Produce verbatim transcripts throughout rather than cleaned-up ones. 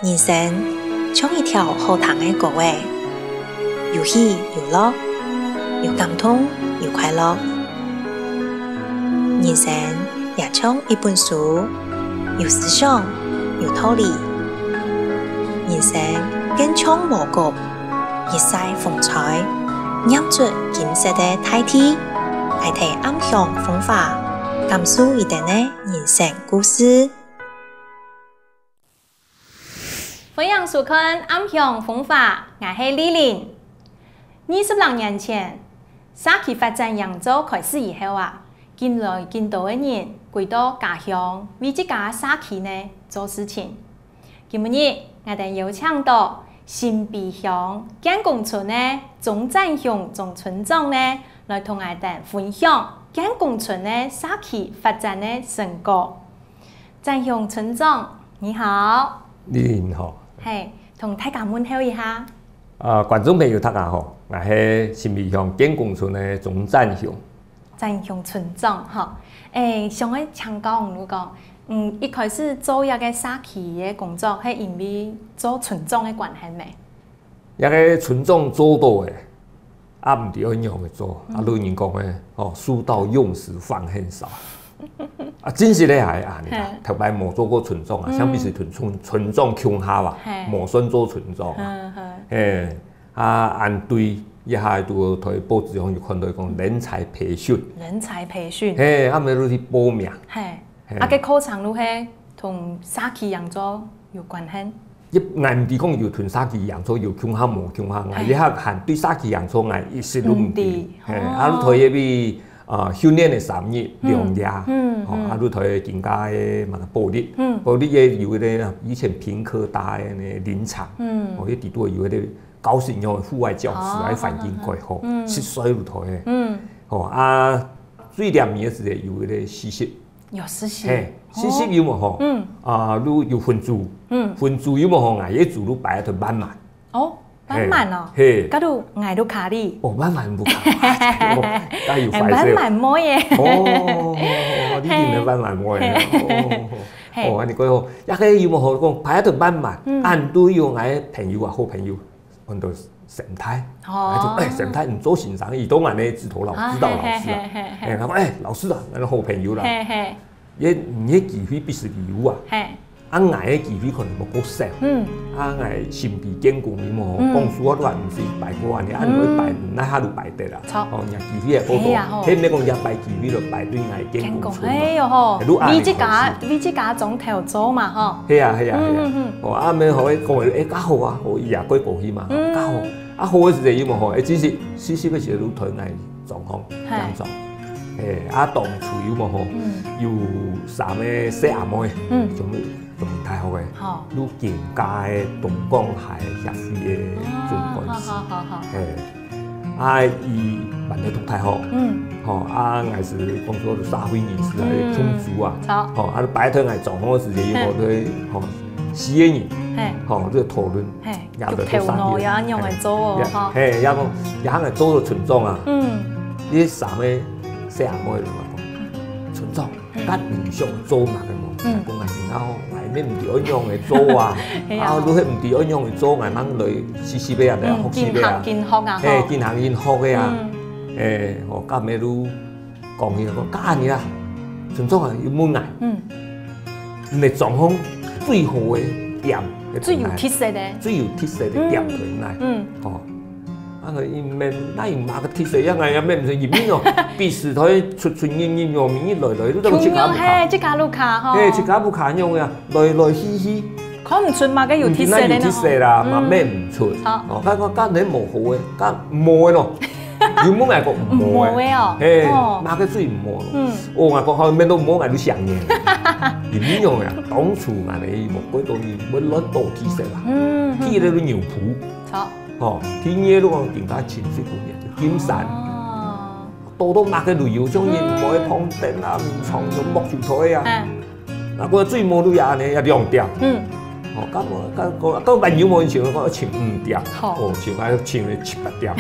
人生像一條好聽个歌仔，有喜有樂，有感動有快樂。人生也像一本書，有思想，有道理。人生更像禾穀，日曬風吹，染出金色个大地。𠊎兜暗香風華，感受一等个人生故事。 歡迎收看《暗香風華》，𠊎係麗玲。二十零年前，社區發展營造開始以後啊，緊來緊多个人歸到家鄉，為自家社區呢做事情。今晡日，𠊎兜邀請到新埤鄉建功村个鍾占雄鍾村長呢，來同𠊎兜分享建功村个社區發展个成果。 占雄村長，你好。你好。係，同大家問候一下。啊，觀眾朋友大家好，𠊎係新埤鄉建功村个鍾占雄。占雄村長吼，欸，想愛請教你講，嗯，一開始做這個社區个工作，係因為做村長个關係無？ 這個村長做到欸，啊，毋知愛仰般做，啊，嗯。老人講欸，哦，「書到用時方恨少」。啊，真實个係恁呢啦，係。頭擺無做過村長啊，嗯。相比係同村，村長共下啊，係。無算做村長啊。嗯，係。係，啊，恁對，一下就在報紙上有看到講人才培訓。人才培訓。係，啊，𠊎兜就去報名。係。 係。啊，該課程就係同社區營造有關係。一，𠊎毋知講有同社區營造有共下無共下，𠊎係。一下還對社區營造𠊎一息都毋知。毋知。係，哦。啊，就在該位，呃，訓練个三日，嗯。兩夜。嗯，哦，嗯。啊，就在今下个麼个保利。嗯。保利个有一個以前屏科大个那個林場。嗯。哦，該底肚有一個教室樣个戶外教室，哦，啊，環境蓋好，哦，哦。嗯。十歲就在个。嗯。哦，啊，最裡面个時節有一個實習。 有實習。係，實習有無吼？嗯。啊，就有分組。嗯。分組有無吼？𠊎一組就排到滿滿。哦，滿滿哦。係。該就𠊎就卡哩。哦，滿滿毋卡。哦，該有欸，壞勢。滿滿無耶。哦，你定係滿滿無耶。哦，係。哦，恁呢講吼，也係有無吼？講排到滿滿，嗯。恁都有𠊎朋友啊，好朋友。 安到沈太。哦。哎，就，哎，沈太，你做先生，佢當然呢，指導老，啊，指導老師啊。嘿，嘿，嘿，嘿。哎，佢講，哎，老師啊，𠊎个好朋友啦。嘿，嘿。你，你个機會必須有啊。嘿。啊，𠊎个機會可能無夠少。嗯。啊，𠊎身邊見過你無，嗯。講實話，都還毋係一擺過啊，你按呢一擺，嗯。哪下都排得啦。著。哦，若機會也過多，嘿呀吼。嘿，毋係講一擺機會就排對𠊎个見過村咯。見過，哎喲吼，哎，你按呢你自家，開始。你自家總頭做嘛吼。嘿呀，嘿呀，嘿呀。嗯，嗯，嗯。哦，啊，毋係好，講話，哎，較好啊，哦，伊也過過去嘛，嗯。較好。 啊，好个時節有無吼？哎，其實，其實个時節都同𠊎狀況嘿。相撞。哎，啊，當初有無吼？嗯。有三個細阿妹，嗯。全部，全部大學个，好。都參加个東江鞋協會个總幹事。哦，好，好，好，好。哎，啊，佢辦得讀大學，嗯。吼，啊，𠊎係講說社會人士啊，嗯。共組啊，好。吼，啊，拜託𠊎狀況个時節有無？嘿。對，吼，四個人，嘿。吼，這個討論。 嘿，也來做生意。就頭腦也仰會做哦，也，吼。嘿，也講，也還來做了村長啊。嗯。這三個細阿妹就講，村長，嗯。該你想做麼个無？嗯。講啊，然後外面毋知愛仰會做啊，嘿啊。啊，你係毋知愛仰會做，𠊎等來試試看啊，嗯，學習看啊。緊學，緊學啊，嘿，吼。緊學緊學个啊。嗯。嘿，吼，該尾就 講起來講，該恁呢啊，村長啊，又問𠊎，嗯。你个狀況最好个點，最有特色个。最有特色个點在哪？嗯。吼。啊，𠊎一問，哪有麼个特色？𠊎也問毋出，因為哦，平時在出出入入哦，每日來來，你都自家屋下。共樣嘿，自家屋下吼。嘿，自家屋下樣啊，來來去去。看毋出麼个有特色个呢，毋知哪有特色啦，吼。嘛問毋出。嗯。好。哦，該講，該你無好个，該無个咯。 有問𠊎講無个。無个哦。嘿，哦。麼个最無咯？嗯。哦，𠊎講好，面都無，𠊎都想念。你明用呀，當初𠊎等無幾多人會亂倒地色啦。嗯，嗯。第一個牛埔。好。吼，第二個講更加清水公園，金山。哦。多到麼个旅遊，像人嗯。無會碰燈啊，眠床就木樹頭啊。嗯。 啊，過最無路也恁呢，也兩點。嗯。哦，到，到，到，到半夜無人請，講要請五點。好。哦，請還要請了七八點。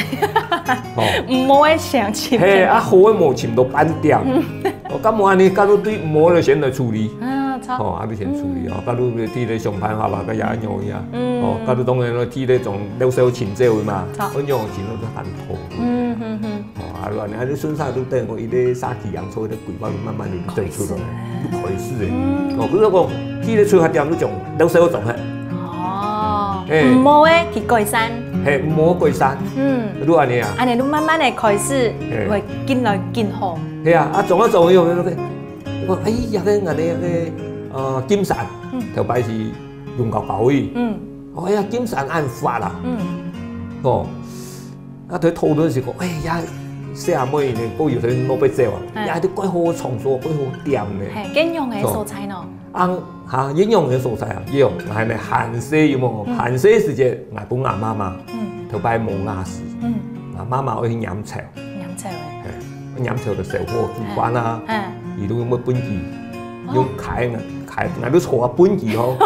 哦。毋好个想請。嘿，啊，好个無請到半點。嗯。哦，該無恁呢，該都對無个先來處理。啊，好。吼，啊，你先處理哦，嗯。假如你提來想辦法吧，該也愛讓伊啊。嗯。哦，假如當然咯，提來總老少尋走的嘛，好。我讓尋到都很痛苦。嗯，嗯，嗯。哦，啊，你按呢順續就等於講，一個殺雞洋蔥的規劃，慢慢就走出來，開始。就開始的。嗯。哦，比如講，提來出發點，你從老少種的。哦，嘿。毋好的，去改善。嘿，毋好改善。嗯。你按呢啊。按呢，你慢慢的開始，嘿。會緊來緊好。係啊，啊，種啊種，有沒有？ 我講，哎，這個𠊎兜个，呃，金傘，嗯。頭擺係用搞搞个。嗯。哦，哎呀，金傘恁闊啦。嗯。哦，啊，在討論時講，哎呀，細阿妹呢，都有時候落尾走啊，哎。也都蓋好場所，蓋好店呢。嘿，恁樣个所在呢？哦。啊，哈，恁樣个所在啊，有，還有呢，寒食有無？嗯。寒食時節，𠊎分𠊎媽媽，嗯。頭擺無瓦斯，嗯。啊，媽媽愛去拈柴。 拈柴个。嘿，拈柴个小火煮飯啊，嘿，嘿。佢都用个畚箕，哦。用㧡啊，㧡，𠊎都坐啊畚箕吼，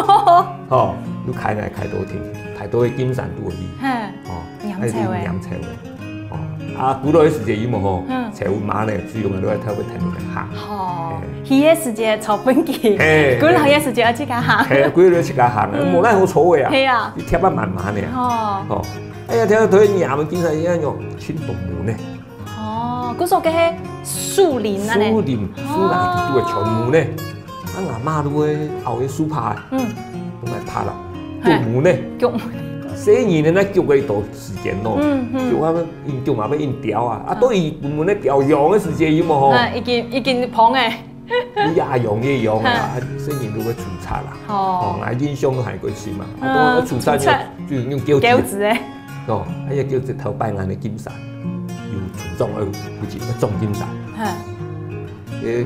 吼，都㧡啊㧡到天，㧡到个金山肚去，嘿，哦，拈柴个。還係拈柴个，哦，啊，古老个時節有無吼，嗯。柴有麻呢，所以𠊎都愛特別跈佢行。哦，嘿。去个時節坐畚箕，嘿，古老个時節愛自家行。嘿，古老自家行，嗯。無哪好坐个啊，係啊。你貼啊慢慢呢，哦。哦，哎呀，貼到頭一年，金山一樣有青東木呢。 哦，故所該係樹林啊呢。樹林，樹林底肚个全部呢。哦。啊，𠊎媽都會拗个樹杈，嗯。都來拍啦，嘿。鋸木呢。鋸木。細人呢，那鋸个多時間咯，嗯，嗯。鋸啊，硬鋸嘛，要硬雕啊，啊，哦。都以木呢雕，用个時間有無吼？嗯，已經，已經碰欸。你也用也用啊，嘿。細人都會出差啦。哦。哦，𠊎印象都還過去嘛，啊，嗯，都出差就，出差。就用鋸子。鋸子欸。 哦，哎呀，叫這頭擺𠊎个金山，有村長愛負責種金山。嘿。誒，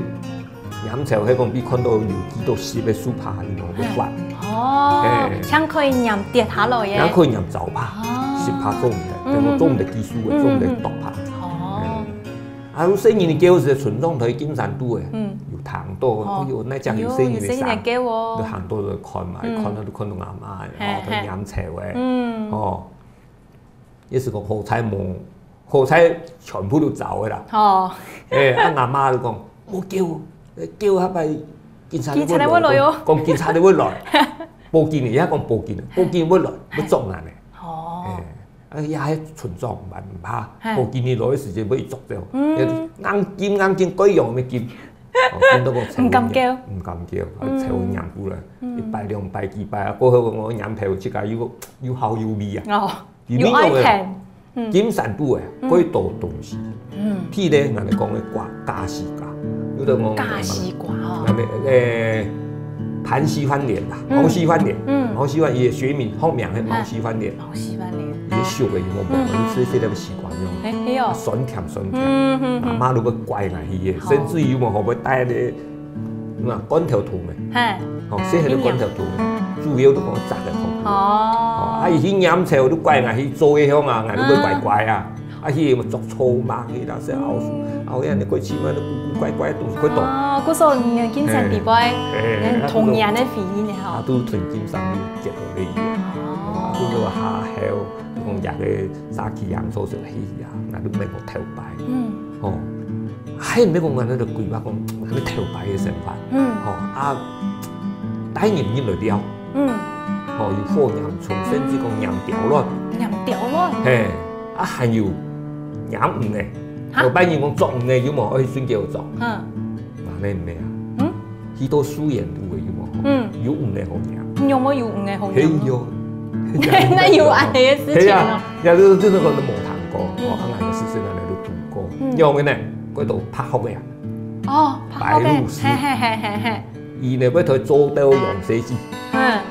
拈柴係講，你看到有幾多熟个樹杈，你就會發。哦，嘿。像可以拈跌下來耶。像可以拈糟杈，哦。熟杈種毋得，嗯，等於種毋得技術个，嗯，種毋得毒杈。嗯，嗯。哦。嘿。啊，有細人个時，村長在金山肚誒，嗯。有聽到，哦。哎喲，那隻有細人个聲，有細人个哦。就行到去看嘛，嗯。看到就看到阿媽誒，嘿，哦，在拈柴誒，嘿。嗯。哦。 也係講好彩無，好彩全部都走个啦。哦。誒，啊，阿媽就講，莫叫，叫下擺警察就會來，警察就會來哦。講，講警察就會來。報警个，也講報警个，報警會來，嘿。要捉人个。哦。誒，啊，也係村長嘛，毋怕，嘿。報警个來个時間會捉走，嗯。也硬金硬金，該樣个金。哦，金到講毋敢叫。毋敢叫，啊，嗯。柴會拈過來，嗯。一擺兩擺幾擺啊，過後𠊎拈柴自家又，又好又味啊。哦。 有影个，有愛跈，嗯。金山肚誒，嗯。幾多東西。嗯。譬如𠊎兜講个瓜，假西瓜，有兜講假西瓜吼。𠊎兜，誒，盤溪番蓮啦，嗯。毛溪番蓮，嗯。毛溪番蓮个學名，學名係毛溪番蓮。哎，毛溪番蓮。也熟个，有無？嗯。有食一些那個西瓜那種，哎，係哦。啊，酸甜酸甜。嗯，嗯，嗯。啊，馬路會拐來去个，好。甚至於有無，會帶个 那罐頭桶个，嘿。吼，細細个罐頭桶个，主要都講摘个方面。哦。吼，啊，以前拈柴都拐𠊎去做个樣啊，𠊎都會乖乖啊。嗯。啊，去麼捉草蜢去啦，是老鼠，嗯。啊，有恁呢過去嘛，都古古怪怪个東西，怪多。哦，故所你金山地背，嘿，嘿，童年个回憶呢，吼。啊，都跈金山結合个。哦。啊，都有下後，講這個沙溪洋蔥就去啊，那都美國頭擺。嗯。吼。 還毋係講𠊎兜个規劃講，𠊎兜頭擺个生活。嗯。吼，啊，帶人入來尞。嗯。吼，有火拈蔥，甚至講拈鳥卵。拈鳥卵？嘿，啊，還有拈魚呢。哈？頭擺人講捉魚呢，有無？愛去水溝捉。嗯。𠊎呢毋係啊。嗯？ 去到樹園肚个有無？嗯。有魚个好拈。有無有魚个好拈？嘿喲。那有恁呢个事情哦。嘿啊，也就是真个可能無聽過，嗯。哦，啊，𠊎个事情啊，來都堵過。嗯。有个呢，過到白鶴个啊。哦，白鶴个，白鷺鷥。嘿，嘿，嘿，嘿，嘿。佢呢，過頭做到養細子。嗯。啊，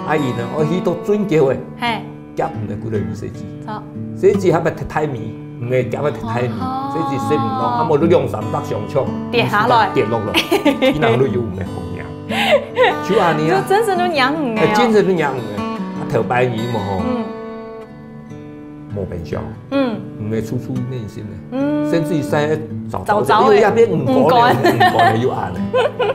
佢呢，愛去到水溝个。嘿。 夾魚个過來有細子。好。細子還愛踢大米，毋係夾愛踢大米，哦。細子食毋落，啊，無就兩三百上尺，跌下來。跌落來，佢哪會有魚个好拈？就恁呢啊。就真正都拈魚个哦。哎，真正都拈魚个。啊，頭擺人嘛吼，嗯。無冰箱，嗯。魚个處處面性呢，嗯。甚至於曬早早个，早早个。因為那邊魚乾呢，魚乾。魚乾呢又恁呢，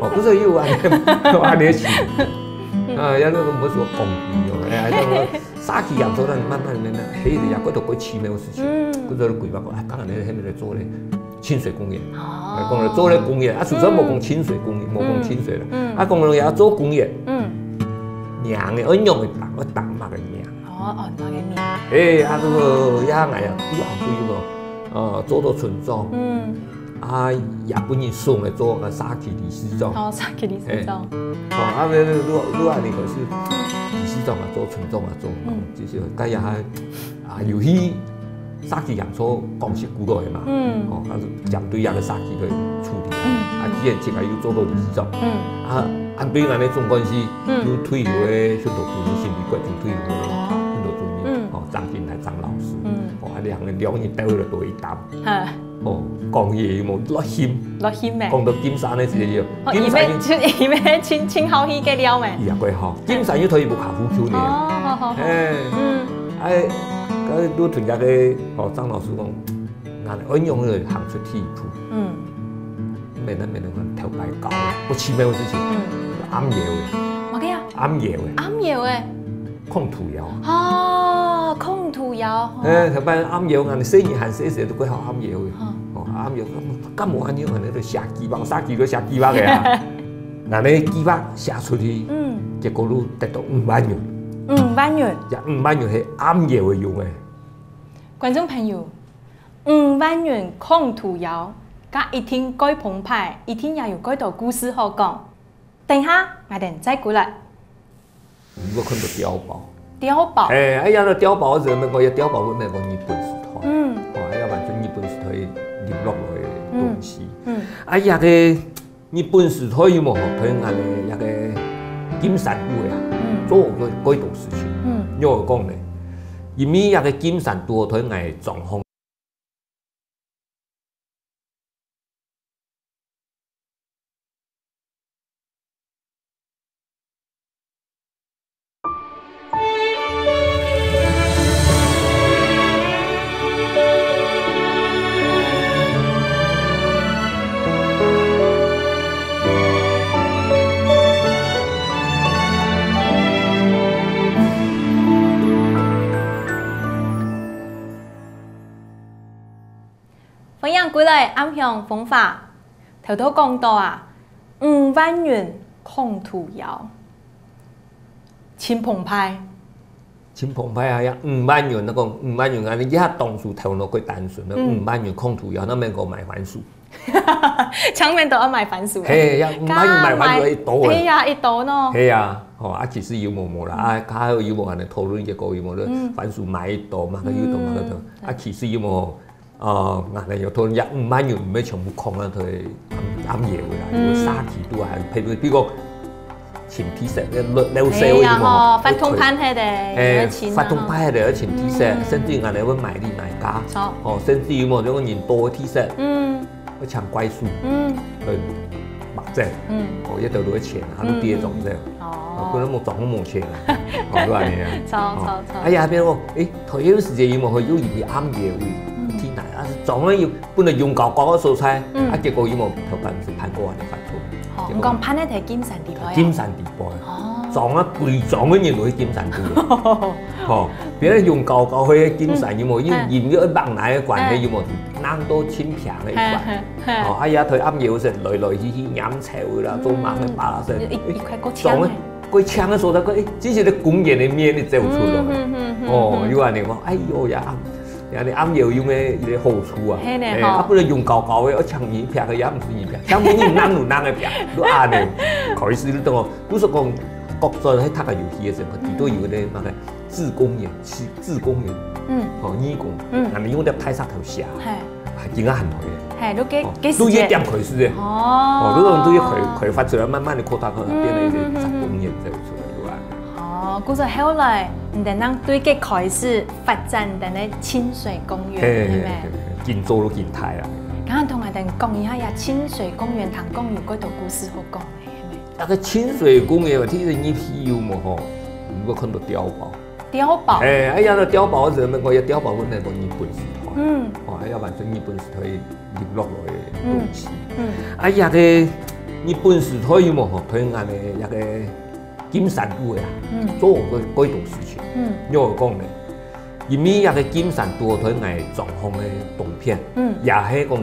哦，不是又恁呢，又恁呢洗。嗯。啊，也那個不是說公魚哦，哎，那個 沙溪洋蔥，咱慢慢慢慢，迄个也過到過奇妙个事情，嗯。過到規劃講，哎，當然你迄个做咧，清水公園。哦。講了做了公園，啊，事實上無講清水公園，無講清水了。嗯。啊，講了也做公園。嗯。名个，愛仰个名，愛打麼个名？哦，哦，麼个名？哎，啊，這个也𠊎也有啊，對个，呃，做到村長。嗯。啊，也分人送个做个社區理事長。哦，社區理事長。哎。哦，啊，你你你你你可是理事長啊，做村長啊，做，嗯。就是大家還 啊，尤其社區營造講是古老个嘛，嗯。哦，啊，針對這个社區个處理啊，嗯。啊，既然自家又做到理事長，嗯。啊，恁對恁呢總幹事，嗯。又退休个訓導主任，新北國中退休个，哦。訓導主任，嗯。哦，張金來張老師，嗯。哦，啊，兩个兩人鬥了多一擔，哈。哦，講嘢有無落心？落心咩？講到金山个時節，哦，金山有，因為就因為清清好去个了咩？也怪好，金山又退一步卡夫丘呢。哦，好好好。哎。嗯。 哎，該拄同這个，哦，張老師講，𠊎愛仰仔行出第一步。嗯。免得免得講頭擺搞，不奇妙个事情，嗯。暗窯个。麼个啊？暗窯个。暗窯个。囥土窯。哦，囥土窯。哦。哎，頭擺暗窯，𠊎細人還細時都過好暗窯个。哦。哦，暗窯，敢無恁樣，恁樣都寫計畫，寫計畫，寫計畫个啊。𠊎呢計畫寫出去，嗯。結果都得到五萬元。 五萬元。這五萬元係暗窯个用个。觀眾朋友，五萬元囥土窯，該一定蓋澎湃，一定也有蓋多故事好講。等下，𠊎等再過來。你有看到碉堡？碉堡。哎，哎呀，該碉堡个時候，𠊎講，該碉堡，𠊎講日本時代。嗯。哦，哎呀，完全日本時代留落來个東西。嗯。嗯。哎呀，該 日本時代有無吼，對𠊎个這个金山肚个啊，嗯。做過蓋多事情。嗯。仰仔講呢？因為這个金山肚對𠊎个狀況 歡迎歸來暗香風華。頭頭講到啊，五萬元囥土窯，盡澎湃。盡澎湃啊！這五萬元，𠊎講五萬元啊，你這當初頭腦過單純个，嗯。五萬元囥土窯，哪免講買番薯。正經都愛買番薯。嘿，這五萬元買番薯一多欸。嘿呀，一多呢。嘿呀，吼，啊，其實有無無啦，啊，較後有無恁呢討論，結果有無，嗯。番薯買一多嘛，有一多嘛，嗯。啊，其實有無 哦，𠊎等有討論這五萬元毋係全部囥啊，對，暗，暗窯个啦，嗯。有个社區肚啊，譬如，比如講，請地色，漏，漏水个有無？哎呀吼，發通盤个个，哎，愛請啊，發通盤个个愛請地色，嗯。甚至𠊎等會買地買家，好。哦，甚至有無，如果人多个地色，嗯。會請怪手，嗯。呃， 目汁，嗯。哦，這兜都係錢啊，都跌中這樣。嗯。哦。啊，本來無裝都無錢啊，哦，就恁呢啊。著，哦。著，著。哎呀，變講，誒，頭一段時間有無，又入去暗窯位，嗯。天哪，啊，裝了又本來用高高个所在，嗯。啊，結果有無，頭擺毋係盤過恁呢發通。哦，結果你講盤个在金山底背啊？金山底背。哦。裝啊，歸莊个人都去金山肚。吼，別人用高高个金山有無？嗯。又因為望來个關係有無？嗯。弄到清平个一關。嘿，嘿，嘿。哦，啊，也對暗窯時來來去去拈 臭啦，做麼个巴拉聲，嗯，一，一塊夠嗆欸。誒，撞了，夠嗆个所在，誒，這是个公園个面你走出來。嗯，嗯，嗯，嗯，哦，嗯。有恁呢講，哎喲呀，恁呢暗窯有个一个好處啊，嘿呢，哎，吼。啊，不能用高高个，而且你撇个也毋是你撇，像你人有人个撇，都恁呢，開始你懂哦，不是講國專去讀个遊戲个時候，佢都有个那个自公園，自，自公園，嗯。哦，義工，嗯。那你用个派上頭下。嘿。 還真个很好个。嘿，都幾，哦，幾時節？都一點開始个。哦。哦，都從都一開，開發出來，慢慢个擴大，擴大，嗯，變成一个十公園走出來，對吧？哦，故所後來，你等人對該開始發展等个清水公園，嘿，嘿，係無？嘿，嘿，緊做都緊大啊。剛剛同𠊎等講一下呀，清水公園，聽講有幾多故事好講个，係無？那个清水公園，其實你去有無吼，你有看到碉堡？ 碉堡。誒，哎呀，該碉堡个時候，𠊎講，該碉堡本來講日本時代，嗯。哦，哎呀，完全日本時代留落來个東西。嗯，嗯。哎呀，該日本時代有無吼，對𠊎个那个金山肚个啊，嗯。做過幾多事情。嗯。仰仔講呢，因為這个金山堵好在𠊎莊項个東片，嗯。也係講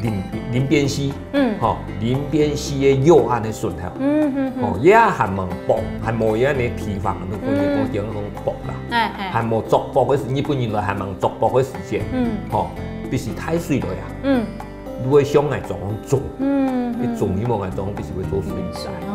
林，林邊溪，嗯。吼，林邊溪个右岸个脣頭。嗯，嗯，嗯。吼，也還吂北，還無這个地方，就講，嗯。講講北啦。哎，哎。還無作北个時，日本人來還吂作北个時節，嗯。吼，必須大水來啊。嗯。 就會向𠊎莊項種，嗯，一種希望𠊎莊項必須會做水災。哦。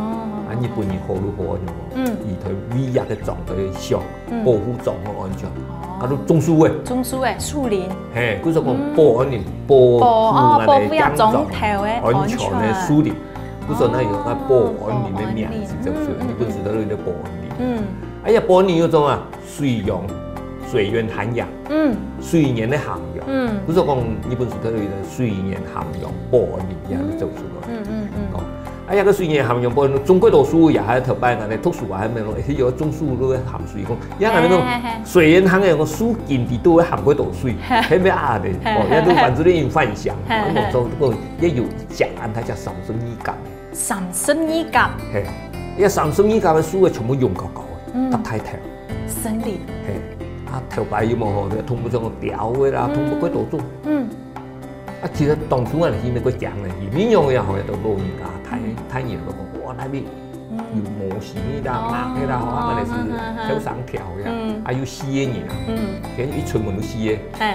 啊，日本人好就好恁樣哦，嗯。佢在為這个莊在想，嗯。保護莊項安全，哦。啊，就種樹仔。種樹仔，樹林。嘿，故所講保安林，嗯。保，保，哦，護𠊎个保護這莊頭个安全个樹林。安全。故所呢，有个保安林个名字，哦，保安林。就係，嗯，嗯，日本時代个保安林。嗯。哎呀，保安林有種啊， 水源涵養，嗯。水源个涵養。嗯。比如說講，日本時代有一个水源涵養保安林，也係做出來。嗯，嗯，嗯。哦，啊，這个水源涵養保安林，種幾多樹也還特別，恁樣讀書啊，還沒有，有種樹都會含水講，也還沒有，嘿，嘿，嘿。水源涵養个樹根底都會含幾多水，還沒啊的，哦，也都反正你有幻想，嘿，嘿。啊，我做過，也有講，安排叫三十二甲。三十二甲。嘿，這三十二甲个樹啊，全部用高高个，嗯。搭大頭。 森林。嘿，啊，頭擺有無吼，就通過像鳥仔啦，嗯。通過幾多種。嗯。啊，其實當初啊，去那个講呢，民謠也好，都老人家，大，嗯。大人都講，哇，那邊嗯。有魔神仔啦，哦。蟒仔啦，吼，啊，那是哦，哈，哈，哈。跳上跳呀，嗯。啊，有死个人啊，嗯。天一出門就死个，嘿。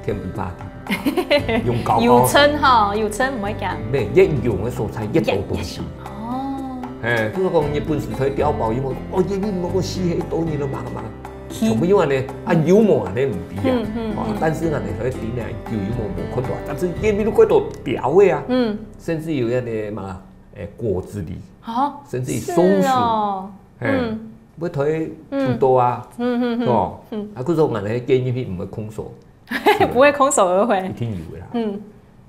天不怕地不怕，用高高。有春吼，有春毋會驚。咩，越用个所在越多東西。越，越少。哦。嘿，就是講日本時代碉堡，因為哦，因為某个死个多人都忙忙，去。全部用安尼，啊，有無安尼毋知啊。嗯，嗯，哦，嗯。但是呢，你可以定定有無無看到，但是因為都看到表个啊，嗯。甚至有安尼嘛，誒，果子狸，哦，甚至于松鼠，是哦，嘿，嗯。會推土豆啊，嗯，嗯，嗯，哦，嗯。啊，故所安尼建议你毋會空手，不會空手而回。一定有个啦。嗯。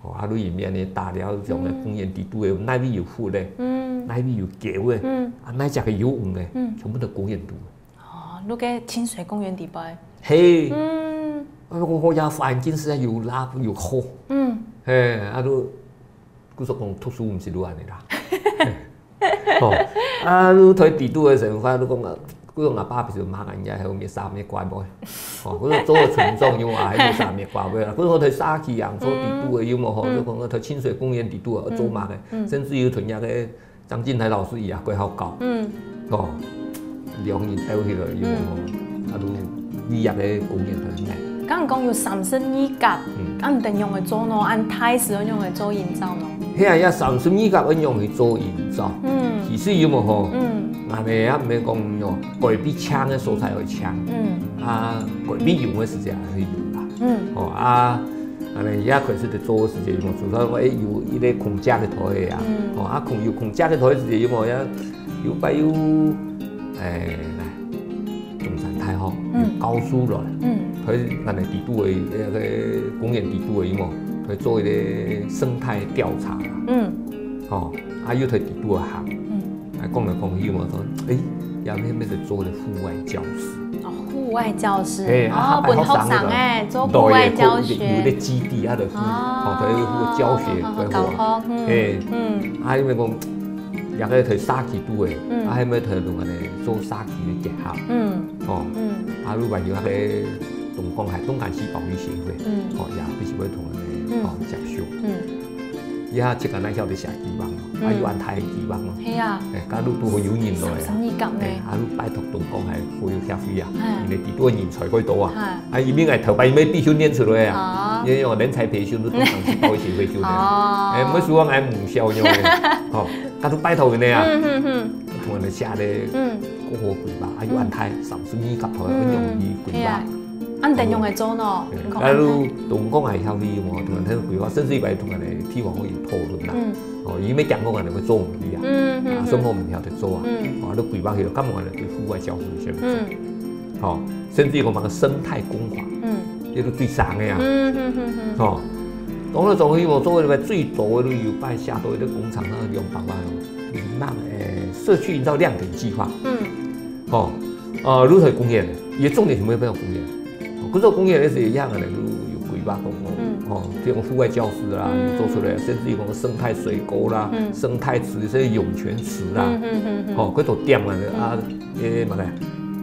哦，啊，你裡面呢，打了種个嗯。公園底肚个，哪位有窟咧，嗯。哪位有狗个，嗯。啊，哪隻个有黃个，嗯。全部都公園肚。哦，你个清水公園底背。嘿。嗯。啊，我，我也環境實在有垃，有好。嗯。嘿，啊，都，故所講讀書毋是亂个啦。哦，啊，你在底肚个生活，你講啊，故所阿爸毋是罵人家，後面三个乖妹。哦，故所做个村長有啊，還有三个乖妹啦。故所在社區啊，做底肚个有無吼？嗯。就講在清水公園底肚啊，嗯。做麼个？嗯。甚至於同那个 張進台老師也過好搞。嗯。哦，兩人鬥起來以後，嗯。啊，都為這个公園很美。剛剛講有三十二甲，嗯。啊，毋知仰會做呢？恁大勢仰會做營造呢？係啊，這三十二甲仰會做營造？嗯。其實有無吼？嗯。𠊎等也毋免講喲，改變靚个所在愛靚。嗯。啊，改變用个時節還係有啦。嗯。哦，啊， 啊，你也開始在做个時節，有無？就算講，誒，有一个空借个台仔啊，嗯。哦，啊，空，有空借个台仔時節，有無？也有擺有，誒，來，中山大學，嗯。有教授來，嗯。佢安尼底肚个，那个公園底肚个，有無？佢做一个生態調查啦。嗯。哦，啊，又在底肚个行。嗯。 啊，講來講去嘛，講，誒，也咩咩个做个戶外教室。哦，戶外教室，嘿，啊，哦，分學生个，分學生誒，做戶外教學。對，有个基地啊，就，哦，哦，對，有个教學規劃。哦，好，好，好，嗯，嘿，嗯。啊，因為講，也个在社區肚个，嗯。啊，還有在同安尼做社區个結合，嗯。哦，嗯。啊，如果有那个東光，還東港西保育協會，嗯。哦，也必須會同安尼，嗯。哦，接觸。嗯。 也自家哪曉得寫計畫咯，啊，嗯。有恁大个計畫咯。係啊。誒，假如都有人來啊，三十二甲呢。誒，啊，你拜託東光還會有協會啊，哎。因為底肚人才過多啊。哎。啊，因為𠊎頭擺因為培訓練出來啊，哦。因為有人才培訓都東港西保育協會訓練。哦。誒，毋係說𠊎母校用个，吼，假如拜託人个啊，嗯，嗯，嗯。同人寫个，嗯。過好規劃，啊，有恁大，嗯。三十二甲頭，嗯。很容易規劃。係啊。 恁樣用个做喏，嗯，你看啊，你東光還曉得有無？同人規劃，甚至於擺同人个地方會有討論啦。嗯。哦，因為講講人會做毋得啊，嗯，嗯，啊，嗯。生活毋曉得做啊，嗯。哦，你規劃去，根本人對戶外教室先做。嗯。哦，甚至於講把个生態工廠，嗯。這个最傷个啊。嗯，嗯，嗯，嗯。哦，當然總係我做个最多个有擺寫到一个工廠，那兩百萬哦，你那，誒，社區營造亮點計畫。嗯。 吼，呃，露台公園，伊个重點全部變成公園。哦，故所公園个時一樣个咧，有，有規劃講，哦，嗯。哦，這種戶外教室啦，嗯。有做出來，甚至於講生態水溝啦，嗯。生態池，這些湧泉池啦，嗯，嗯，嗯，嗯。吼，各種點啊，嗯。啊，誒，麼个，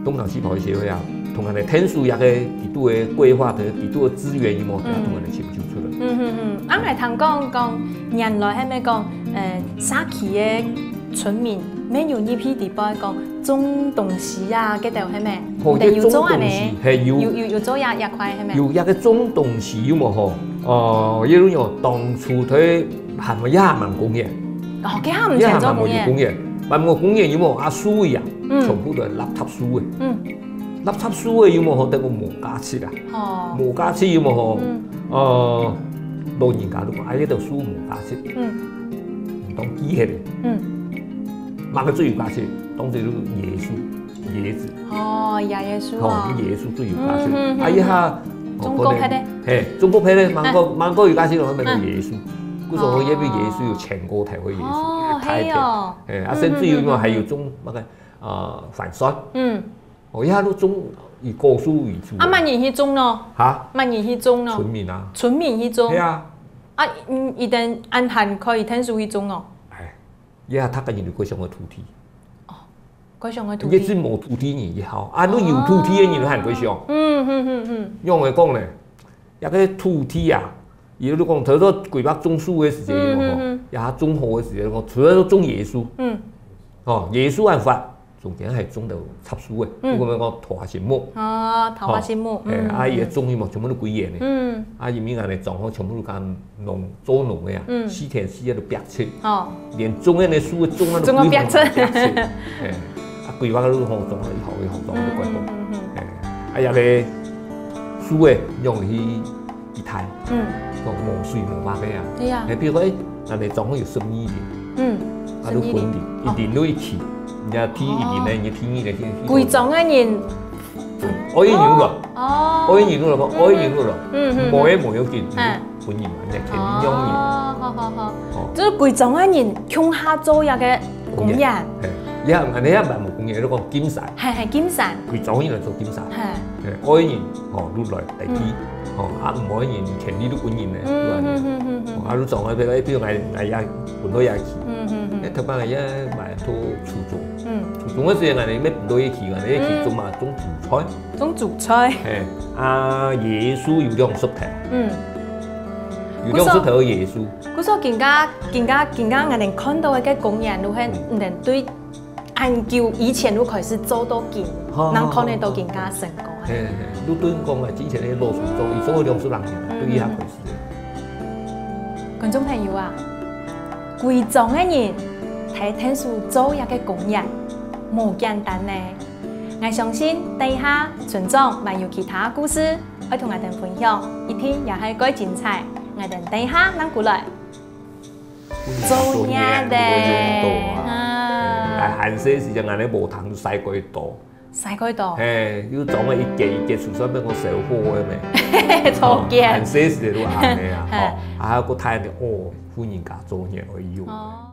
東港西保育協會啊，同𠊎等天數這個幾多个規劃个幾多个資源有無，嗯。同𠊎等尋求出來。嗯嗯嗯，啊，𠊎聽講講，原來係毋係講，呃，社區个村民，乜有入去底背講種東西啊，該兜係毋係？好，等有做恁呢，該種東西，係，有。有有有做這這塊係毋係？有這個種東西有無吼？呃，例如講當初在還無也還無公園，哦，該下毋算做公園。也還無有公園，還無公園有無？啊，樹位啊，嗯。全部都係垃圾樹位。嗯。垃圾樹个有無吼，等於無價值啊。哦。無價值有無吼？嗯。呃，老人家都講，哎，這兜樹無價值。嗯。毋當記起來。嗯。麼个最有價值？當然就係椰樹，椰子。哦，椰，椰樹吼，哦。椰樹最有價值。嗯嗯嗯。啊，這下，哦，中國牌个。可能，嘿，中國牌个，芒果，啊。芒果有價值，後面个椰樹。嗯。故所以這邊椰樹有全國大會椰樹，哦，大片。係哦。嘿，啊，甚至有沒有還有種那個，嗯。呃，番薯。嗯。 哦，這下都種以果樹為主。啊，麼人去種呢？哈？麼人去種呢？村民啊。村民去種。係啊。啊，嗯，佢等恁閒可以𢯭手去種哦。哎，這下大家人都蓋想愛土地。哦，蓋想愛土地。你只無土地人也好，啊，你有土地个人還蓋想。哦。嗯，嗯，嗯，嗯。用來講呢， 這個土地啊，有你講，頭先規劃種樹个時節有無吼？嗯，嗯，嗯。也種好个時節，講除了種椰樹，嗯。吼，椰樹恁闊，中間還種到插樹个，嗯。有無講拖心木？哦，拖心木，吼，嗯，哎，啊，佢个種个嘛，全部都歸園个。嗯。啊，因為𠊎等庄吼，全部都講農，做農个啊，嗯。四田四个都逼䟘。哦。連種个樹个種啊，都歸園逼䟘。逼䟘。哎，啊，規劃个路吼，種啊，一號一號，種啊，都怪好。嗯，嗯，嗯。哎，啊，這個樹个用去 一台，嗯。講無水無麼个啊。對呀。哎，比如講，哎，𠊎等庄有十二鄰，嗯，啊，都分鄰，十二鄰。一鄰就一期，人家第一鄰呢，哦。人家第二鄰，第二鄰。歸庄个人。愛人了，哦。愛人了，講愛人了，嗯，嗯，嗯。無个無要緊，嗯。分人嘛，人家肯定用人。哦，好，好，好。哦。就係歸庄个人共下做一個公園。公園。嘿，也，恁樣也蠻無公園，就講金山。嘿，嘿，金山。歸庄人來做金山。嘿。嘿，愛人，吼，就來代替。嗯。 吼，啊，毋好人權利都分人呢，嗯，對吧？嗯，嗯，嗯，嗯。吼，啊，你總愛，比如，比如𠊎，𠊎也分到也去，嗯，嗯，嗯。哎，頭擺也買到初中，嗯。初中个時間，𠊎也分到也去，𠊎也去種嘛，嗯。種紫菜。種紫菜。嘿，啊，椰樹有兩十頭，嗯。有兩十頭椰樹。故所今下，今下，今下𠊎等看到个公園，都係，嗯。嗯，對 恁久以前就開始做到今，好，人看得到今下成果。嘿，嘿，你等講啊，之前个老樹種，佢種了兩十零年，嗯，對佢還開始。觀眾朋友啊，歸庄个人，大天數做一個公園，無簡單呢。𠊎相信，等一下村長還有其他故事，愛同𠊎等分享，一定也係蓋精彩。𠊎等等一下正過來。 做業个。做業都會用到啊。啊。哎，還細時節，𠊎等無糖就曬過多。曬過多。嘿，又種了一節一節，就算變講燒火个咩。草根。哦，還細時節都恁樣啊，嘿。吼，啊，還有個太陽哦，婦人家做業而已哦。哦。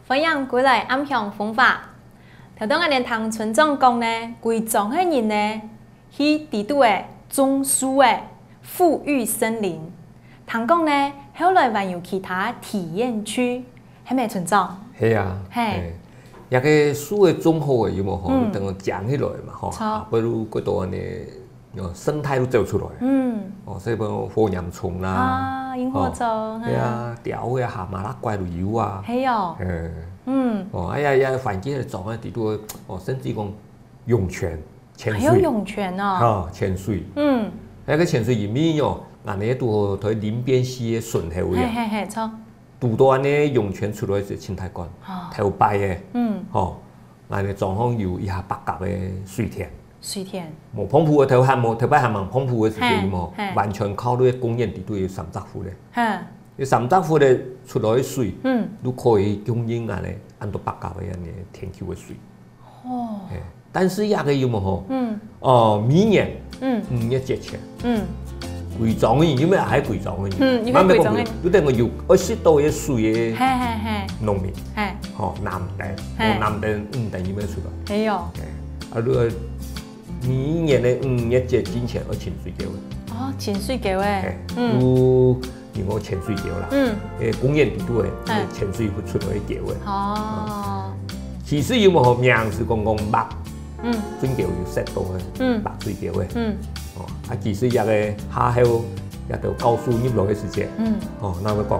歡迎歸來暗香風華。頭先𠊎等聽村長講呢，歸庄个人呢，去底肚仔種樹仔，復育森林。聽講呢，後來還有其他體驗區，係無，村長？係啊，嘿。嘿。這個樹仔種好个有無吼？嗯。等佢長起來嘛吼，著。啊，比如過多恁樣 哦，生態都走出來。嗯。哦，所以講火焰蟲啦，啊，螢火蟲，哦，對啊，嗯。鳥仔啊，蛤蟆啦，怪都有啊。係哦。嗯。嗯。哦，哎呀呀，環境个種啊，底肚，哦，甚至講湧泉，潛水。還有湧泉哦。哦，潛水。嗯。那個潛水因為哦，𠊎等都在林邊溪个順後呀。嘿嘿嘿，著。 堵到恁樣湧泉出來係盡大管，哦。頭擺个，嗯。吼，𠊎等庄項有一下八甲个水田。水田。無澎湖个，頭還無，頭擺還吂澎湖个時節，嘿，有無？嘿。完全靠該公園底肚有三隻窟个。嘿。有三隻窟个出來个水，嗯。都可以供應𠊎等恁多八甲个恁樣田坵个水。哦，嘿，但是這个有無吼？嗯，哦，每年，嗯，五月節前，嗯，歸莊个人，有無還歸莊个人？嗯，有還歸莊个人。有等个有，愛食到个水个，嘿嘿嘿，農民，嘿，吼，南等，嘿，哦，南等，五等有無出來？沒有。嘿，啊，如果每年个五月節之前愛清水溝个。哦，清水溝个，嘿，嗯，有 因為淺水溝啦，嗯，欸，公園底肚个，欸，淺水會出來个溝个。哦，其實有無吼，名字講講墨，嗯，準溝有識到个，嗯，墨水溝个，嗯，哦，啊，其實這个下後，這个高樹入來个時節，嗯，哦，該會講，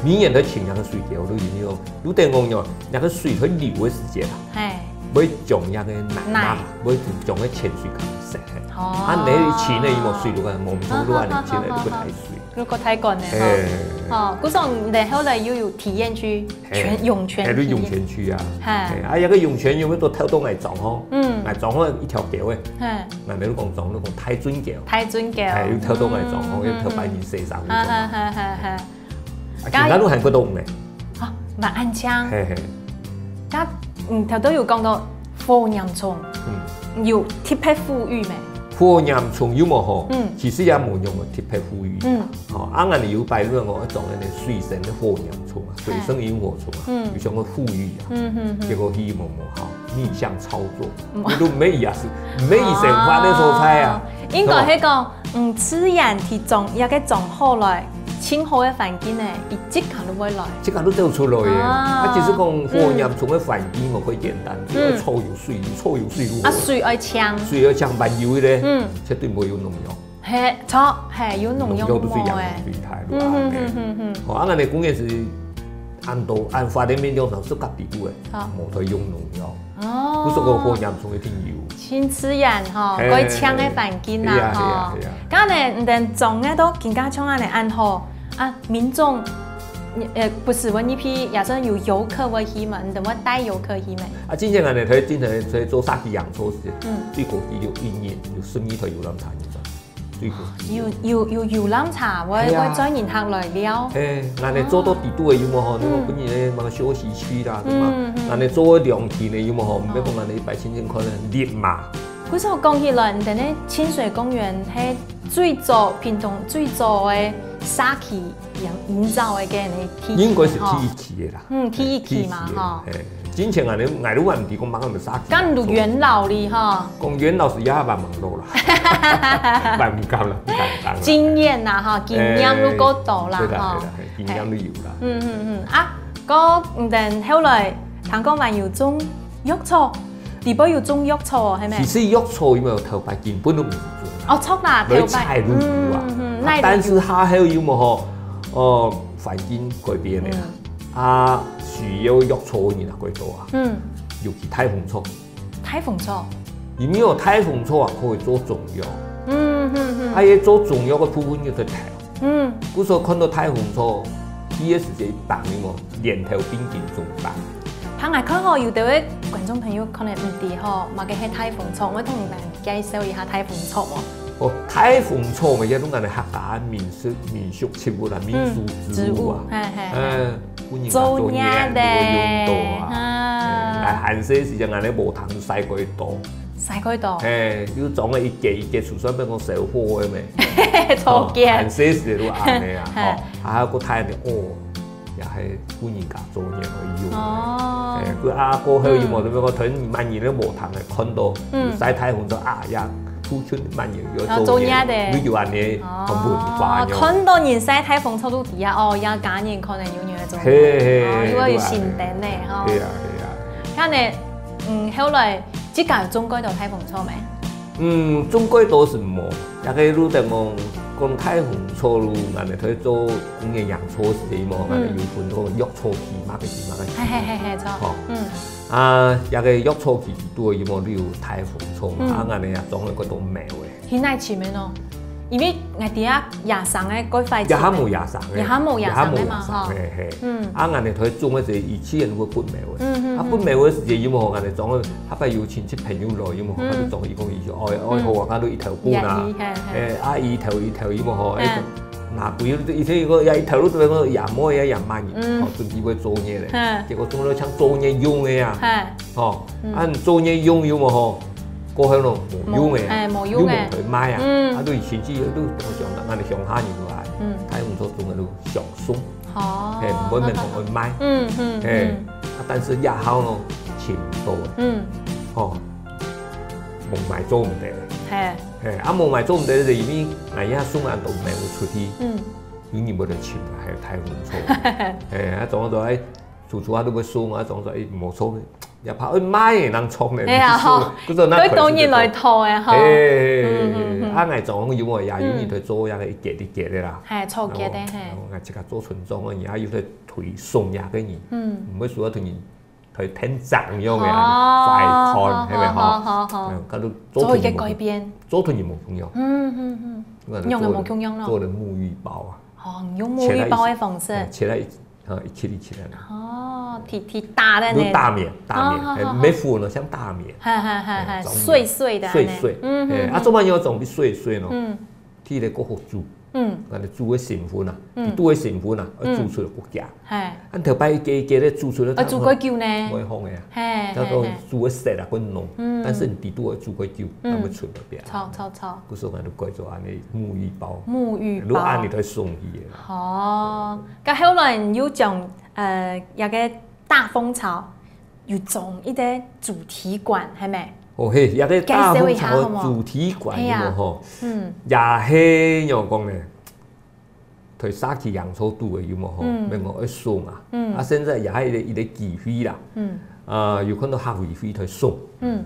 每年都清這个水溝，都因為有等講喲，這个水會流个時節啦，嘿，會將這个泥泥，會將个淺水溝塞。哦，啊，你清个有無水路啊，無水路啊，你清个就不太水。 如果太乾了哈。嘿。哦，故所你後來又有體驗去泉，嘿，湧泉體驗。嘿，就湧泉區啊。嘿。嘿，啊，這个湧泉有無都透到𠊎莊吼？嗯。𠊎莊吼一條溝个。嘿。𠊎等就講莊，就講大圳溝。大圳溝。嘿，又透到𠊎莊吼，嗯，又透到人身上。哈哈哈哈哈。啊，今下都還過到呢。啊，還恁靚。嘿嘿。該，嗯，頭先有講到火焰蟲，嗯，有特別富裕無？火焰蟲有無吼？嗯，其實也無用个特別富裕。嗯，吼，啊，𠊎等有擺論哦，種个水生个火焰蟲啊，水生螢火蟲啊，嗯，有像个富裕啊。嗯嗯嗯，結果佢無無好，逆向操作，你都無意思，無意生活个所在啊。應該係講， 嗯，自然提種，這个種好來，盡好个環境呢，佢自家都會來。自家都走出來个。啊，其實講火焰蟲个環境無會簡單，只要草有水，草有水路。啊，水愛淨。水愛淨，萬有个咧，嗯，絕對無用農藥。嘿，著，嘿，有農藥農藥都水養無欸。水態，嗯嗯嗯嗯嗯。哦，啊，𠊎等公園係恁多，恁發展面向上，係隔壁个，好，無在用農藥。 哦，不是講火焰蟲一定有。盡自然吼，嘿，該淨个環境啦，係啊，係啊，吼。係啊。該呢，你等種个都更加像恁呢恁好啊，民眾，呃，不是，問一批，假設有遊客會去嘛，你等會帶遊客去嘛？啊，之前𠊎等在，之前在做沙溪養蜂時，嗯，對過去有一年有十二台遊覽車入場。 水果園。有，有，有遊覽車，會，係啊，會載人客來尞。嘿，𠊎等做到底肚个有無吼？嗯。你講本來个麼个休息區啦，對嗎？嗯，嗯。𠊎等做个涼亭个有無吼？哦。毋免講𠊎等一擺千千塊个立馬。故所講起來，你等个清水公園係最早，屏東最早个社區營，營造个該个地點，應該係第一期个啦。吼。 嗯，第一期嘛，第一期个，吼。嘿，之前𠊎等，𠊎都還毋知講麼个社區。該你都元老哩，吼。講元老係也還吂落啦，還毋敢啦，毋敢講啦。經驗啦，吼，經驗都夠多啦，嘿，對啦，吼。對啦，嘿，經驗都有啦。嘿。嗯，嗯，嗯，啊，該，嗯，等後來，聽講還有種藥草，裡背有種藥草哦，係無？其實藥草有無有頭擺根本都毋係種啊。哦，著啦，來頭擺。採露有啊。嗯，嗯，啊，但是下後有無吼，哦，環境改變了。嗯。 啊，需要藥草个人也較多啊。嗯。尤其大風草。大風草。因為哦，大風草啊，可以做中藥。嗯，嗯，嗯。啊，佢做中藥个部分就在頭。嗯。故所看到大風草，第一時間一般个嘛，蓮頭並肩中彈。怕𠊎看吼，有兜个觀眾朋友可能毋知吼，麼个係大風草，𠊎同你們介紹一下大風草哦。 哦，大風草嘛，也係𠊎等客家民俗，民俗植物啦，民俗植物啊。嗯，嘿，嘿，嘿。嗯，本人做藥个，做藥个。都會用到啊。嗯。嘿，𠊎還細時節，𠊎等禾埕就曬過多。曬過多。嘿，又種了一節一節，就算變講燒火个咩。草根。哦，還細時節都恁呢啊，嘿。吼，啊，還有個太陽哦， 也係分人家做藥个用个。哦。哎，佢啊，過後有無，嗯。對不對？同滿人个禾埕个看到，嗯。有曬大風草啊，也出去滿人有做藥个，啊，做藥个。你就恁呢，哦，很文化喲。看到人曬大風草都知啊，哦，這家人可能有人在做藥，嘿，嘿，哦，因為有承擔呢，吼。對啊，對啊。該呢，嗯，後來自家有種過多大風草無？ 嗯，種過多係無，這个路等講，講大風草路，𠊎等在做公園養蜂時節嘛，嗯。𠊎等有分做藥草期嘛，个期嘛，个期。嘿，嘿，嘿，嘿，著。吼。嗯。啊，這个藥草期都有無，你有大風草嘛，嗯。啊，𠊎等也種了幾多苗个。現在前面哦，因為𠊎知啊，野生个該塊也還無野生个，也還無野生个嘛，也還無野生个，吼。嘿，嘿。嗯。啊，𠊎等在種个時節，以前會拔苗个。嗯，嗯，啊，嗯。拔苗个時節，有無，𠊎等種个 下擺有親戚朋友來，有無？嗯。佢就中意講，佢就愛，愛好啊，嗯。佢就一頭拔啊。也，嘿，嘿。哎，啊，一頭一頭，有無吼？嗯。哎，拿歸，一天一個也一頭路都講也無也也慢，嗯。吼，準備會作業咧。嘿。結果中了像作業用个啊。嘿。吼，嗯。啊，你作業用用無吼，過後咯，無用个啊，無，哎，無用个。又無去賣啊。嗯。啊，對，甚至有都想，俺鄉下人來，嗯。大紅草種个都想送。哦，嘿，毋會免同佢賣。嗯，嗯，嘿，嗯。啊，但是這下咯，尋毋到个。嗯。吼，無賣做毋得个。嘿。 嘿，啊，無賣做毋得，就因為𠊎也送恁多物出去，嗯。有人會來尋，還有大紅草。嘿，啊，總係，哎，處處啊都會送啊，總係，哎，無錯，也怕，哎，賣个人著呢，哎呀，吼，不是，那可能是這種。對多人來討个，吼。嘿，嘿，嘿，嗯，嗯，嗯。啊，𠊎總有啊，也有人在做那個一節一節个啦。嘿，做節个，嘿。啊，𠊎，𠊎自家做村長个，也有在推送那個人，嗯。毋會說要同人 佢天長樣个啊，哦，快看，好，係咪？好，好，好，好。嗯，佢都做一個改變。做同人無共樣。嗯，嗯，嗯。仰會無共樣咯？做了沐浴包啊。哦，用沐浴包个方式。切了一，切了一，啊，一切一切个。哦，提，提大个呢。就大棉，大棉，哦，好，好，好。哎，沒粉了，像大棉。哈，哈，哈，哈，哎，長棉。碎碎个啊呢。碎碎。嗯，哎，啊，嗯。做麼个愛長得碎碎呢？嗯。 佢个過好煮。嗯。啊，你煮个成分啊，嗯。佢煮个成分啊，嗯。愛煮出來國家。嘿。啊，頭擺一個一個个煮出來，啊，煮較久呢。會好个啊。嘿，佢講，嘿，嘿。煮个色啊，較濃。嗯。但是你底肚愛煮較久，嗯。佢會出來个啊。著，著，著。故所𠊎就改做恁呢沐浴包。沐浴包。如果恁呢就送去个啦。哦，該後來你又將，呃，一個大紅草 有裝一個主題館，係無？哦，嘿，一個大紅草个主題館，介紹一下好無？有無吼？嘿啊。嗯。也係仰般講呢？在社區營造肚个有無吼？嗯。免講愛送啊。嗯。啊，現在也係一個，一個機會啦。嗯。啊，有看到客委會在送。嗯。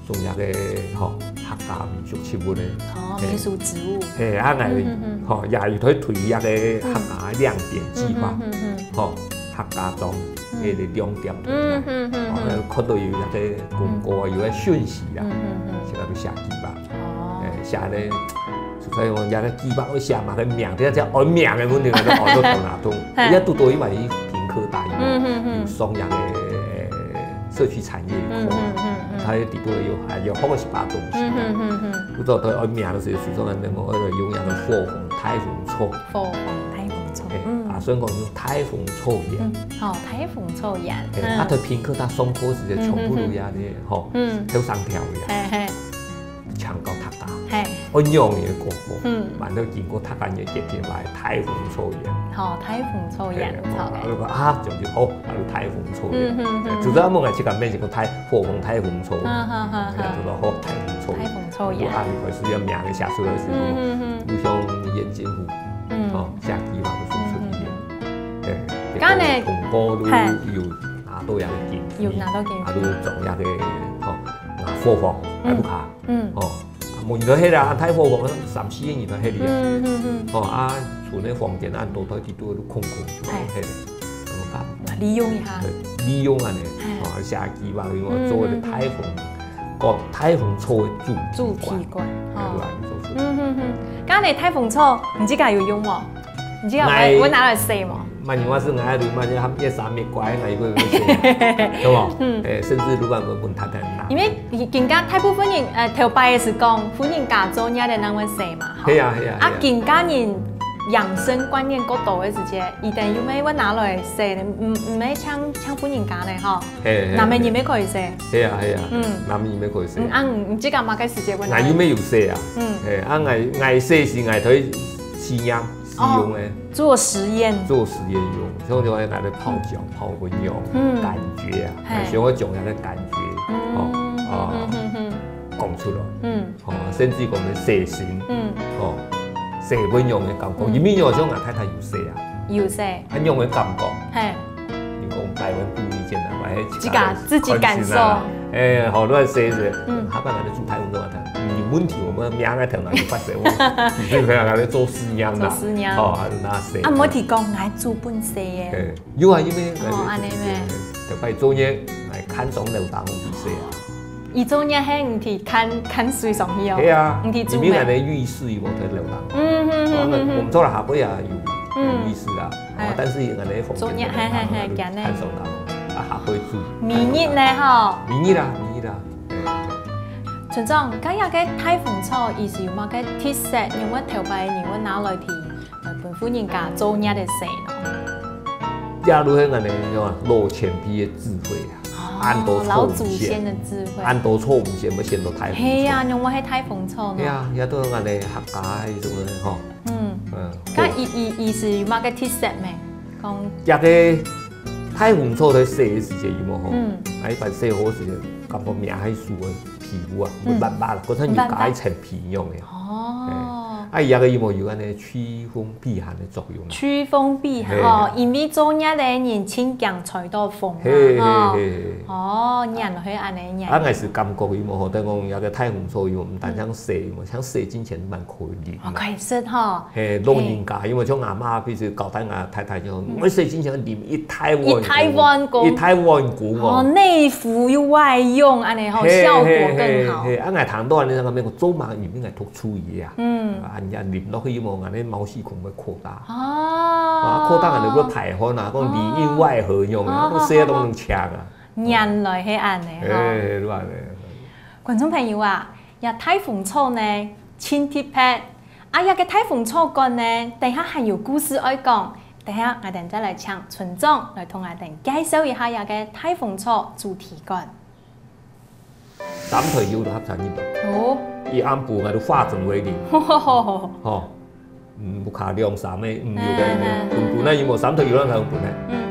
送一個，吼，客家民俗植物个。哦，嘿。民俗植物。嘿，啊，𠊎，嗯，嗯，嗯。吼，也有在推一個客家亮點計畫。嗯，嗯，嗯，嗯。吼，客家庄。 嗯。該個亮點在哪？嗯，嗯，嗯，哦，嗯。看到有一個廣告啊，嗯。有個訊息啦，嗯，嗯，嗯。自家就寫計畫。哦。哎，寫呢，所以講，這個計畫愛寫麼个名，這個安名个問題，𠊎都安到頭那痛。嘿。人家堵到一萬一平科大有無？嗯，嗯，嗯。有上這個社區產業課，嗯，嗯，嗯，嗯。佢底肚有，啊，有好幾百東西啊。嗯，嗯，嗯，嗯。不知道佢安名个時候，隨手安到，𠊎用這個火紅大紅草。 火紅大紅草，嘿，嗯。啊，所以講用大紅草園。嗯，好，大紅草園，嘿，嗯。啊，在平科大上課時節，嗯，全部都有恁呢，嗯，嗯。吼，嗯。後生調个啊。嘿，嘿。請教大家，嘿。安樣个過過，嗯。完了經過大家个決定來大紅草園。好，大紅草園，嘿，好，好。啊，就講，啊，就好，啊，就大紅草園。嗯，嗯，嗯。哎，主要問題自家面前个大，火紅大紅草。哈，哈，哈，哈。哎，就講，好，大紅草園。大紅草園。啊，你開始要名个寫出來个時候，嗯，嗯，嗯。就像縣政府 嗯。吼，寫計畫就送出去个。嗯，嗯。嘿，該呢，結果通過都，嘿。有拿到這個經費，有拿到經費。啊，都裝這個，吼，啊，伙房，嗯。啊，屋下。嗯。吼，啊，無人在歇啦，大伙房三四個人在歇哩啊。嗯，嗯，嗯。吼，啊，厝內房間啊，都在底肚都空空，嘿。嘿，那麼講。利用一下。對，利用恁呢，嘿。吼，寫計畫，因為做个大紅 講大紅草个主題館。主題館，吼。嘿，對啊，你做出來。嗯，嗯，嗯。該呢，大紅草，你自家有用無？你自家有，𠊎，有拿來洗無？萬一𠊎係𠊎愛買，買隻三月桂，𠊎一個月洗，對無？嗯。哎，甚至如果問，問太太拿。因為今，今下大部分人，呃，頭擺个係講，婦人家做，若个人會洗嘛，吼。係啊，係啊，啊，係啊。今下人養生觀念較多个時節，佢等又毋會拿來洗呢，毋，毋會像，像婦人家呢，吼。 嘿，嘿，男个人乜可以洗？嘿啊，嘿啊，嗯。男个人乜可以洗。嗯，啊，你，你自家麼个時節會拿？𠊎又乜有洗啊。嗯。嘿，啊，𠊎，𠊎洗係𠊎對試驗，試用个。哦，做實驗。做實驗用，像講拿來泡腳、泡溫浴，嗯。感覺啊，嘿。想要將那個感覺，嗯，哦，啊，嗯，嗯，嗯。講出來。嗯。 吼，甚至講个洗身，嗯。吼，洗溫浴个感覺，嗯。因為有時候𠊎太太有洗啊。有洗。啊，仰个感覺？嘿。你講百分之一千啊，還係自家，自己感受。哎，好，亂洗洗。嗯。下擺𠊎來煮大紅肉啊，你問題𠊎無名个頭腦就發生，你就可以來做試驗啦。做試驗。哦，啊，就拿洗。啊，無提供，𠊎煮分洗个。哎，有啊，因為哦，恁呢咩？特別做業，來看中樓頂去洗啊。 佢做業係毋係看，看水上去哦？係啊，毋係煮咩？因為𠊎个浴室有無在樓頂。嗯，嗯，嗯，嗯，嗯。哦，𠊎毋知啦，下背也有，嗯。有浴室啦。哦，哎。但是𠊎个房間做業，係，係，係，係，看上啦，啊，下背煮。每日呢，吼？每日啦，每日啦。哎。村長，該這個大紅草，佢係有麼个特色，因為頭擺人會拿來提，呃，分婦人家做月个事咯。這就係𠊎等講啊，老前輩个智慧啊，哦，恁多錯誤選，老祖先个智慧。恁多錯誤選，愛選到大豐收。係啊，仰會係大豐收呢？係啊，這都係𠊎等客家个一種个吼。嗯。嗯。該佢，佢，佢係有麼个特色無？講這个大豐收在洗个時節有無吼？嗯。啊，一般洗好時節，感覺面係手个皮膚啊，嗯。會麻麻啦，好像有加一層皮樣个。哦。哎，啊，這个有無有恁呢祛風避寒个作用啊？祛風避寒，係。哦，因為做月个人盡驚吹到風啊，嘿，嘿，吼。嘿，嘿。哦，原來係恁呢原因。啊，𠊎係感覺有無吼，等於講這个大豐收有無，毋單淨洗，有無，像洗進前蠻可以啉嘛。哦，可以食吼。嘿，老人家，因為像阿嬤，比如交代𠊎太太就，嗯。𠊎洗進前啉一大碗，一大碗公。一大碗公哦。哦，內服又外用，恁呢吼，嘿，效果更好。嘿，嘿，嘿，啊，𠊎聽到恁呢，𠊎講做麼个人應該讀 注意啊。嗯。啊，人家啉落去有無，恁呢毛細孔會擴大。哦。啊，擴大恁呢會排汗啊，講裡應外合用啊，哦，講洗都毋淨啊。原來係恁呢吼。嘿，嘿，就恁呢。觀眾朋友啊，這大豐收呢，盡特別。啊，這个大豐收館呢，等下還有故事愛講，等下𠊎等再來請村長來同𠊎等介紹一下這个大豐收主題館。 三台有就合餐一頓。哦。佢暗晡𠊎就化整為零。吼，嗯，屋下兩三个，嗯，有个，嗯，嗯，嗯。本本來有無？三台有人來本本來。嗯。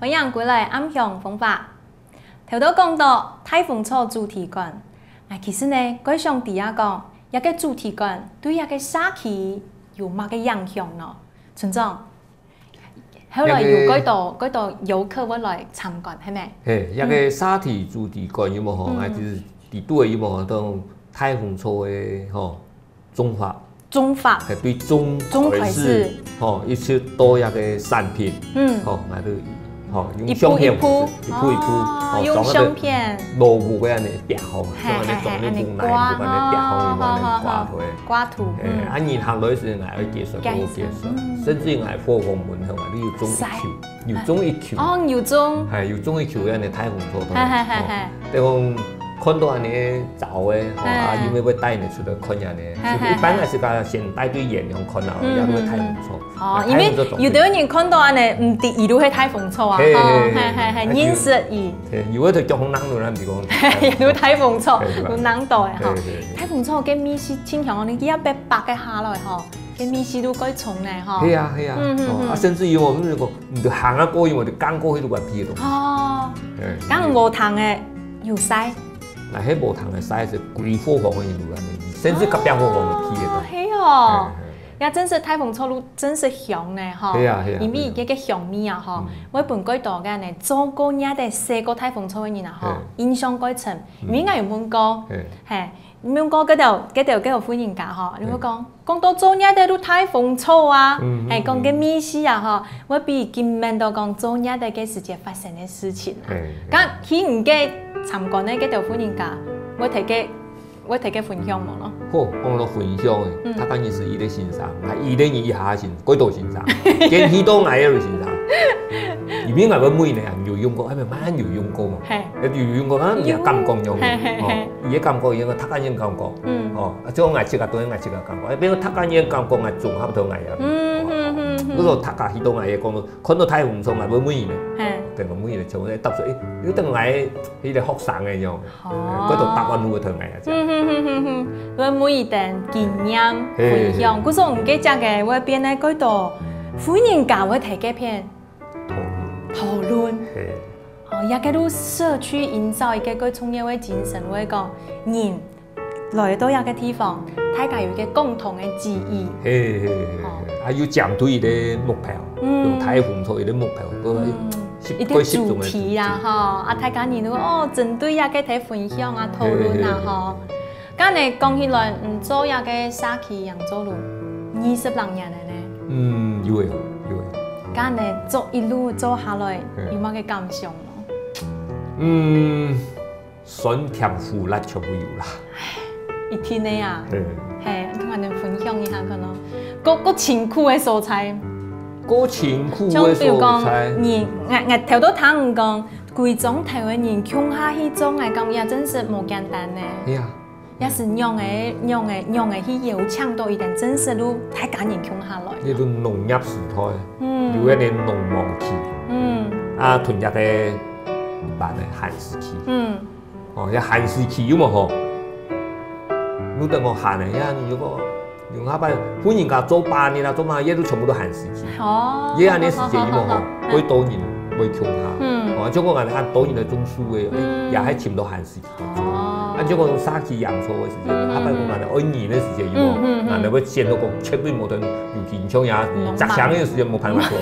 歡迎歸來暗香風華。 頭到講到大豐收主題館，𠊎其實呢，蓋想知啊講，這个主題館對這个社區有麼个影響呢？村長，後來有蓋多，蓋多遊客會來參觀，係無？嘿，這个社區主題館有無吼？嗯。𠊎其實在肚有無吼，當大豐收个吼， 種花。種花。係對種，種開始，開始。吼，一直到這个產品，嗯。吼，𠊎都，吼，用相片，一步一步。一步一步，哦，吼，用相片。裝該个老屋个恁呢壁項，嘿，像恁呢裝个木乃伊，嘿，嘿，嘿，恁呢壁項，有恁呢掛圖个。哦，好，好，好。掛圖，嘿，嗯。啊，人客來時𠊎愛介紹，介紹，介紹，嗯。甚至𠊎伙房門口啊，你有種一球。 有種一球。哦，有種。係，有種一球恁呢大豐收。係，係，係，係。哦，等於講看到恁呢燥个，吼，係。啊，因為會帶你出來看恁呢。係，係，一般來講，先帶對遠遠看啊，嗯，也會大豐收。嗯，嗯。哦，啊，因為有兜人看到恁呢，毋知佢就係大豐收啊，吼，係，係，係，係，認識佢。係，有个就腳項軁落來，毋知講。係，就大豐收，係，係吧？有軁到个吼。係，係，係。大豐收个味緒盡香，你這樣白白个下來吼，个味緒都蓋重呢吼。係啊，係啊。嗯，嗯，哦，啊，嗯。甚至於𠊎等講， 你就行啊過去嘛，就扛過去就換別个東西。哦，嘿。該無糖个有曬？該係無糖个曬，係歸伙房个人就恁呢，甚至隔壁伙房个去个都。哦，係哦。嘿，嘿。也真係大豐收就真係香呢，吼。係啊，係啊，因為佢个香味啊，吼，嗯。𠊎分蓋多个呢，做過月个、食過大豐收个人啊，吼，嘿。印象蓋深。嗯。因為𠊎有問過，嘿。嘿， 毋過該兜，該兜，該兜婦人家吼，你會講，嗯。講到做月个就大豐收啊，嗯，嗯，係，講个味緒啊吼，會分佢記得到講做月个个時節發生个事情啊。係，係。該去你个參觀个該兜婦人家，會同佢，會同佢分享無咯？好，講到分享个，嗯。大家認識佢个先生，啊，佢个人一下先，幾多先生，見佢都愛个先生。因為𠊎會問呢，你有用過，哎，慢慢有用過嘛。係。有用過，啊，你个感覺樣，有。係，係，係。哦，佢个感覺樣，大家人感覺。 嗯。哦，啊，像𠊎自家對𠊎自家感覺，哎，比如大家人感覺𠊎綜合到𠊎啊。嗯，哦，嗯，嗯，嗯。比如說大家去到𠊎个講，看到大豐收，𠊎會問呢。嘿。等於問呢，像咧答說，哎，有等𠊎彼个學生个樣，哦。哎，該種答案會同𠊎啊，這樣。嗯，嗯，嗯，嗯，嗯。會問一點經驗嘿，分享，嘿。故所你个這个會變得蓋多，婦人家會提該片討論。討論。嘿。 哦，也叫做社區營造一個最重要个精神，會講人來到一個地方，大家有一個共同个記憶。嘿，嘿，嘿，哦。啊，有針對一個目標，嗯。有大豐收一個目標，都嗯。一個主題啊，吼，啊，大家人都，哦，針對這個來分享啊，討論啊，嘿，嘿，嘿。吼。該呢，講起來，嗯，做這個社區營造了二十零年了呢。嗯，有个，有个。該呢，做一路做下來，嗯。有麼个感想無？嗯，酸甜苦辣全部有啦。一定个啊。嗯。嘿，同𠊎兜分享一下看哦。過，過辛苦个所在。過辛苦个所在。像比如講，你，𠊎，𠊎頭拄聽你講，歸莊頭个人共下去做，𠊎感覺真實無簡單呢。係啊。 也係仰仔，仰仔，仰仔去邀請到一兜真實路大家人共下來。這都農業時代，嗯。有个人農忙期，嗯。啊，同樣个一般个限時期。嗯。哦，這限時期有無好？你等我限个，呀，你如果用下擺，分人家做八年啊，做嘛，這都全部都限時期。哦，這樣个時間有無好？好，好，好，好。會多人會共下。嗯。哦，像講恁樣，恁多人來種樹个，嗯。也還尋到限時期。 哦。啊，就講沙期養草个時間，嗯，嗯，下擺講𠊎兜愛年个時間，有無？嗯，嗯，嗯。𠊎兜會剪到講絕對無得，尤其像呀，嗯，摘香个時間無辦法做。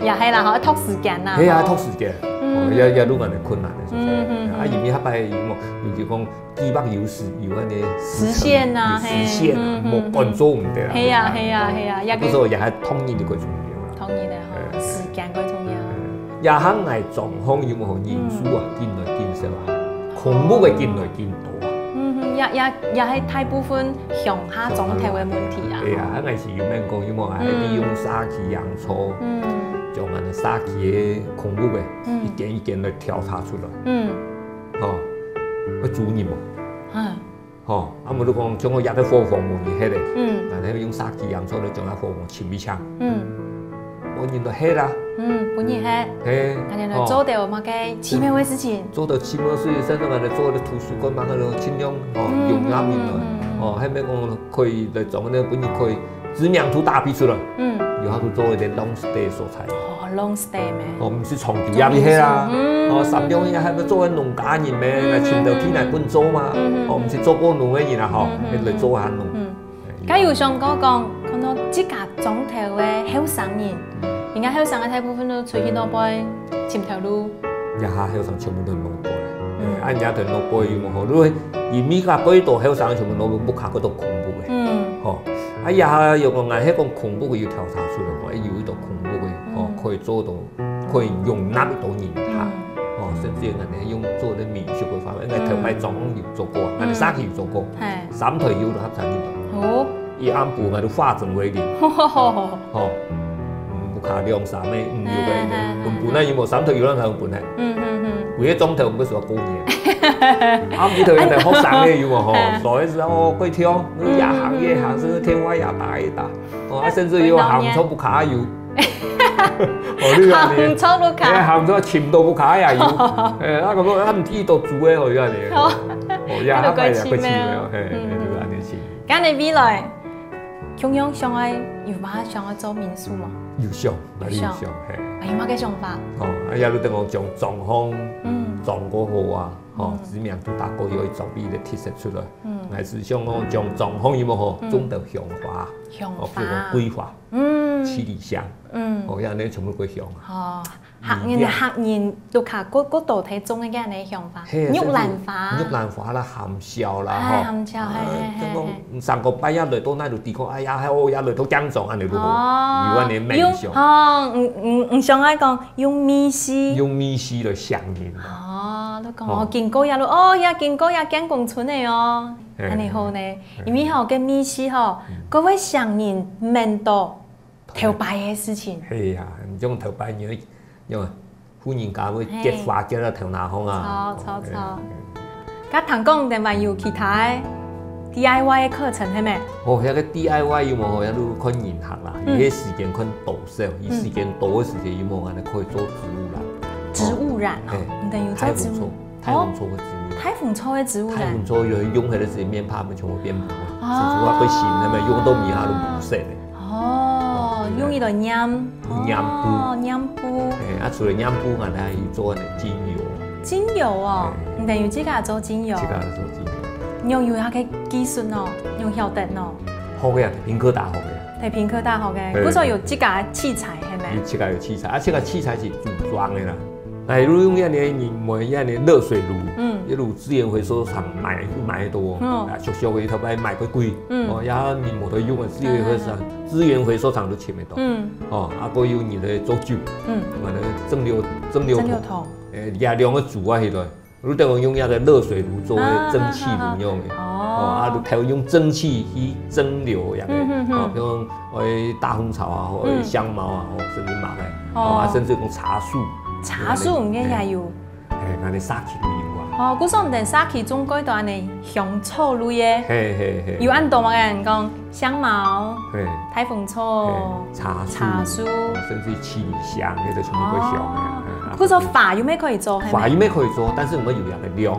也係啦，吼，拖時間啦，係啊，吼。拖時間。嗯。哦，也，也愈來愈困難个時間。嗯，嗯，嗯。啊，因為下擺有無，尤其講計畫有時，有恁樣時程，時限啊，有時限啊，嘿，嗯，嗯，無趕做毋得啊。嗯。係啊，係啊，係啊，也，啊，不過也還同意就過重要啦。同意个吼，哎。時間過重要。哎。也還𠊎狀況有無好人數啊，嗯。緊來緊少啊。 空屋个緊來緊多啊。嗯哼，也，也，也係大部分鄉下莊頭个問題啊。對啊，啊，𠊎係有問過，有無啊？嗯。利用沙期養草，嗯。將𠊎兜沙期个空屋个，嗯。一間一間來調查出來。嗯。吼，愛租人無？嗯。吼，啊，無就講，像𠊎這个伙房無人歇个，嗯。然後用沙期養草來將該伙房清一清。嗯。無人來歇啦。嗯，分人歇。嘿，恁樣來做到麼个奇妙个事情。吼。 做到起碼係，像𠊎兜做个圖書館嘛，該種盡量，吼，嗯，容納人來，嗯，嗯，嗯。吼，還無講可以來裝个，分人可以知名度打拼出來。嗯。有法度做一個long stay个所在。哦，long stay咩？哦，毋係長久也毋係啦。嗯。哦，三兩日還無做个農家人咩，嗯，來尋到地來分做嘛。嗯，嗯，嗯。哦，毋係做過農个人啊，吼，嗯，嗯，嗯。來做下農。嗯。 該有想過講，看到自家莊頭个後生人，嗯。應該後生个大部分都出去外背尋頭路。這下後生全部都外背。嗯。啊，人家都外背有無好，因為因為該幾多後生全部都屋下該種空屋个。嗯。吼，啊，這下有講，𠊎係講空屋个有調查出來講，有一種空屋个，吼，嗯。可以做到 可以容納到人客。嗯。哦，甚至𠊎兜用做个民宿个方面，𠊎頭擺裝潢有做過，嗯。𠊎兜沙期有做過，嘿。三台油都合成一台。哦。一暗晡𠊎兜化整為零。吼，嗯，屋下兩三个，嗯，有个，嘿，嘿，嘿，嗯，本來有無三台油讓他們本來。嗯，嗯，嗯。有个鐘頭毋係說過年。暗晡頭有个學生个有無吼，嘿。所以是哦，過跳，那個也行也行，嗯，嗯，嗯，甚至電話也打一打。哦，啊，甚至有行錯屋下油。 哦，你看你，行錯屋下。哎，行錯尋到屋下也有。哎，那個說，他們地都租的哦，原來。哦。哦，呀，該就怪奇妙。嘿，嗯，嗯。就恁樣去。該你未來，共樣想愛，有麼想愛做民宿嗎？有想，哪裡有想，有想。嘿。啊，有麼个想法？哦，啊，也就等於將裝潢，嗯。裝過好啊，吼，嗯。知名度打過，有一種別个特色出來。嗯。還係想講將裝潢有無好，嗯。種到香花，香花。哦，比如講桂花。 嗯。七里香。嗯。哦，恁樣全部都香啊。哦，客人，嗯，客人都較過，過多睇中意恁樣个香花。嘿，玉蘭花。甚至玉蘭花啦，含笑啦，哎，吼。含笑，啊，嘿，嘿，嘿，就講，嘿。三更半夜來到哪位地方，哎呀，哎，哦，也來到江中，恁樣都好。哦，有恁樣个夢想。用，哦，嗯，嗯，嗯，想愛講，用味緒。用味緒來吸引人。哦，都講，哦，哦。經過這路，哦，也經過這建工村个哦，嘿，恁樣好呢。嘿。因為吼，該味緒吼，嗯。佢會吸引人，聞到 頭擺个事情。係啊，你種頭擺你會，因為婦人家會結花結到頭那項啊。嘿。著，著，著。哦，嘿，嘿。該聽講，等下有其他个D I Y个課程，係無？哦，該個D I Y有無吼，也都看人客啦，嗯。有个時間看多少，有時間多个時間有無，恁樣可以做植物染。植物染哦，哦，嘿，你等於做植物。太空梭。 太空梭个植物染。哦，太空梭个植物染。太空梭有用起來个時，棉被全部變白啊，哦。甚至會醒，那麼用到米下都無色个。哦，哦，用一個染。染布。哦，染布。哎，啊，除了染布，𠊎兜還有做那個精油。精油哦，哎。你等於自家做精油。自家做精油。你有，有那個技術哦，有曉得哦。學个啊，屏科大學个啊。對，屏科大學个，哎。故所有自家个器材，係無？有自家有器材，啊，自家器材係組裝个啦。哎，如果用恁樣，你買恁樣熱水爐，嗯。一路資源回收廠買，買得多，嗯。啊，俗俗个，頭擺買貴貴，嗯。哦，也你無得用啊，資源回收廠，嗯，嗯，嗯。資源回收廠都尋得到。嗯。哦，啊，還有你个做酒，嗯。可能蒸餾，蒸餾桶，蒸餾桶。哎，也兩个煮啊，起來。 你等於用該个熱水爐做个蒸汽爐用个，啊，哈，哈，哈。哦，啊，就用蒸汽去蒸餾樣个，嗯，嗯，嗯。哦，比如講，哎，大紅草啊，或者香茅啊，嗯。哦，甚至麼个，哦。哦，啊，甚至講茶樹，茶樹應該也有。哎，恁樣社區都有啊。哦，故所你等社區中間都恁樣香草類个，嘿，嘿，嘿。有恁多麼个人講 香茅、嘿。大紅草、嘿，茶樹，茶樹。甚至七里香，該兜全部都香个。哦。嗯，啊，故所花又乜可以做，係無？花又乜可以做，但是毋會有恁个量。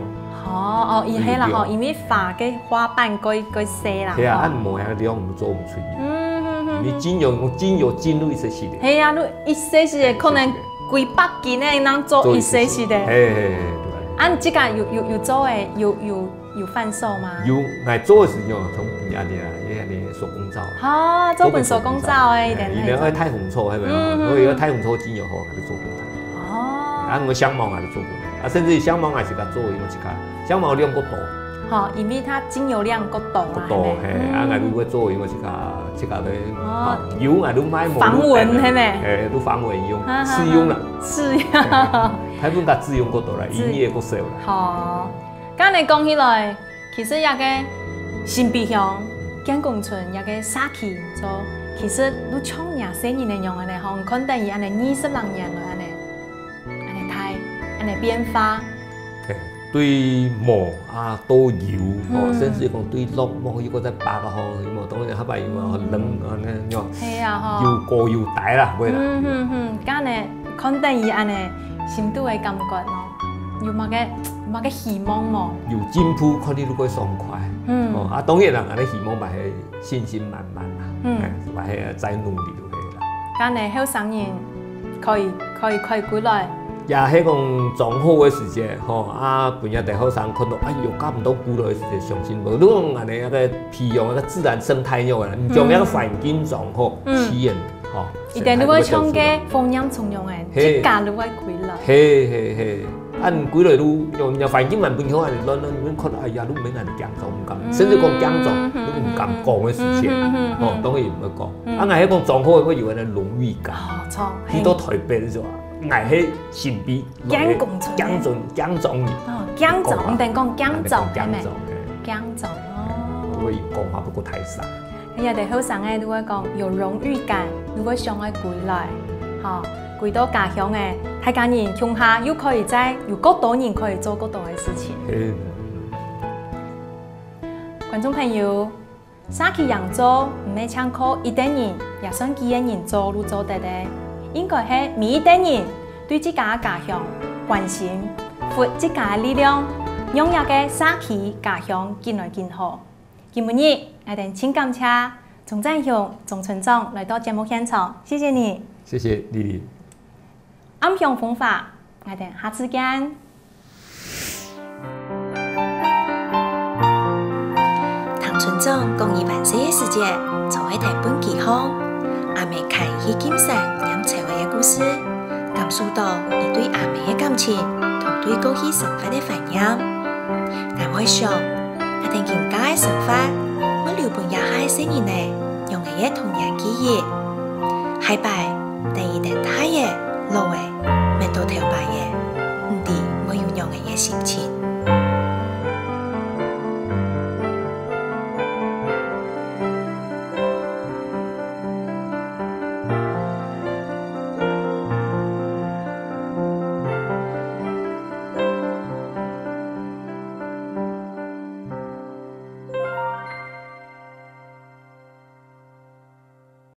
哦，哦，也係啦吼，有量。因為花个花瓣較，較細啦，係啊，吼。啊，無恁个量，你做毋出去。嗯，嗯，嗯，嗯。你精油，用精油精入一些系列。係啊，你一些系列可能幾百斤个，能做一些系列。做一些系列。嘿，嘿，嘿，對。啊，你自家有，有，有做个，有，有 有販售嗎？有，𠊎做个時候，從本來个，啊，因為手工皂。哦，做本手工皂个，做本手工皂。哎，一定係。因為大紅草，係無？嗯，嗯，嗯。所以大紅草精油好，𠊎就做本。哦。啊，𠊎香茅𠊎就做本。啊，甚至香茅𠊎自家做，因為自家，香茅量較多。吼，因為佢精油量較多嘛，較多，係無？嘿，啊，嗯。𠊎就會做，因為自家，自家个，哦。吼，油𠊎就買無，防蚊，就等个，係無？嘿，就防蚊用，哈哈哈。試用啦。試用。大部分自家試用較多啦，試。營業較少啦。好。 恁樣講起來，其實這个新埤鄉建功村這个社區做，其實就像若細人仔樣仔呢，吼，看等佢恁樣二十零年來恁樣，恁樣大，恁樣變化。對，對無啊，都有，吼，嗯。甚至講對落雨，又過再爬个吼，有無？當然，下擺有無？嗯。冷啊，恁樣，係啊，吼。有高有低啦，會啦。嗯，嗯，嗯，恁樣看等佢恁樣，心肚个感覺咯。 有麼个，有麼个希望無？有進步，看你就會爽快。嗯。哦，啊，當然啦，𠊎个希望嘛係信心滿滿啦。嗯。哎，嘛係再努力就可以啦。恁樣後生人可以，可以，可以歸來。也係講種好个時節，吼，啊，分這兜後生看到，哎喲，搞毋到歸來个時節，相信無。如果𠊎等該个培養該个自然生態樣啊，你將該个環境種好，嗯。自然，吼，一定就會像个火焰蟲樣仔，嘿。自家就會歸來。嘿，嘿，嘿。 恁歸來就，若，若環境蠻不好，恁亂亂，你看，哎呀，你毋免恁驚走，毋敢，甚至講驚走，嗯，你毋敢講个時節，嗯，嗯，嗯，嗯。吼，當然毋會講。嗯。啊，𠊎係講種好，會有恁个榮譽感。哦，著，去到台北个時候，𠊎係新埤，建功村个。建功，建功人。哦，建功，毋等講建功，建功，係無？嘿。建功，哦。會講話不過大聲。 哎呀，對後生个就會講有榮譽感，就會想愛歸來，吼，歸到家鄉个，大家人共下又可以再有較多人可以做較多个事情。嘿。觀眾朋友，社區營造毋係淨靠一個人，也算幾個人做就做得个，應該係每一個人對自家个家鄉關心，發自家个力量，讓這个社區家鄉緊來緊好。 今晡日，𠊎兜盡感謝鍾占雄鍾村長來到節目現場，謝謝你。謝謝麗麗。暗香風華，𠊎兜下次見。聽村長講佢還細个時節，坐在台北機項，阿姆牽佢去金山拈蕉仔个故事，感受到佢對阿姆个感情同對過去生活个懷念。𠊎會想， 𠊎兜今下个生活，會留分這下个細人仔仰仔个童年記憶。下擺，等佢兜大了、老了，愐到頭擺了，毋知會有仰仔个心情。